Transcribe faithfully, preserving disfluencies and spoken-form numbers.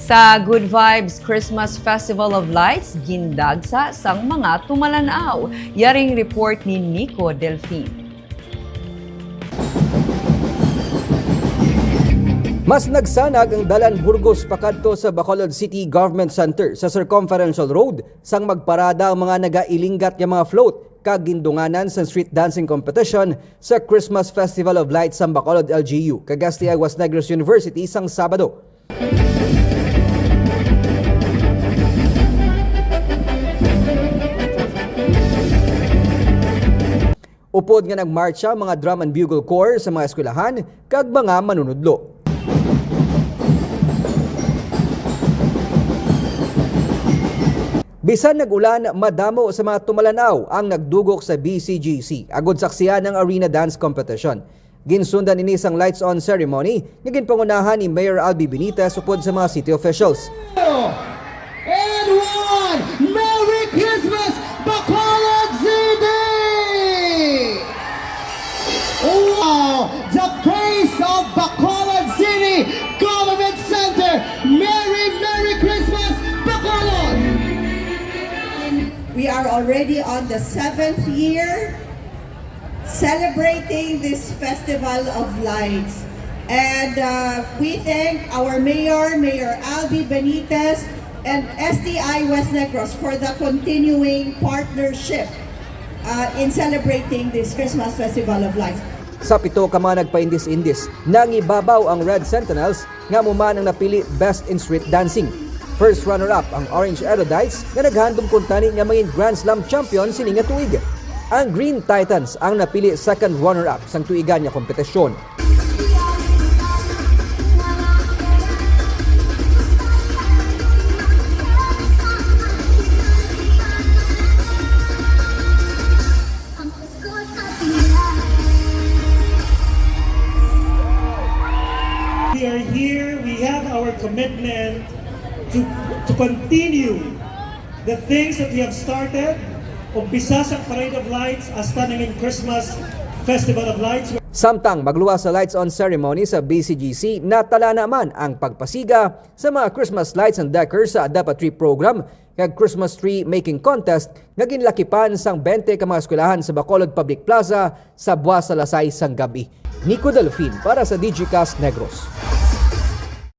Sa Good Vibes Christmas Festival of Lights, gindagsa sang mga tumalan-aw. Yaring report ni Nico Delfin. Mas nagsanag ang dalan Burgos pakadto sa Bacolod City Government Center sa Circumferential Road sang magparada ang mga nagailinggat nga mga float kag gindunganan sa street dancing competition sa Christmas Festival of Lights sang Bacolod L G U kag S T I West Negros University sang Sabado. Upod nga nagmartsa ang mga Drum and Bugle Corps sa mga eskwelahan kag mga manunudlo. Bisan nag-ulan, madamo sa mga tumalan-aw ang nagdugok sa B C G C agod saksihan ang arena dance competition. Ginsundan ini sang lights-on ceremony nga ginpangunahan ni Mayor Albi Benitez upod sa mga city officials. And one, Merry Christmas, Bacolod City! Wow! The face of Bacolod City Government Center! Merry, Merry Christmas, Bacolod! We are already on the seventh year celebrating this Festival of Lights. And uh, we thank our mayor, Mayor Albi Benitez, and S T I West Negros for the continuing partnership uh, in celebrating this Christmas Festival of Lights. Sa pito ka mga nagpaindis-indis, nangibabaw ang Red Sentinels nga amo man ang napili Best in Street Dancing. First runner-up ang Orange Erudites nga naghandom kuntani nga mangin Grand Slam champion sini nga tuig. Ang Green Titans ang napili second runner-up sang tuigan nga kompetisyon. We are here, we have our commitment to, to continue the things that we have started. Umpisa sa Parade of Lights hasta nangin Christmas Festival of Lights. Samtang magluwas sa lights-on ceremony sa B C G C, natalana man ang pagpasiga sa mga Christmas lights and decor sa Adapa Tree Program kag Christmas Tree Making Contest nga ginlakipan sang twenty ka mga eskwelahan sa Bacolod Public Plaza sa Buas Alas sais sang gab-i. Nico Delfin para sa Digicast Negros.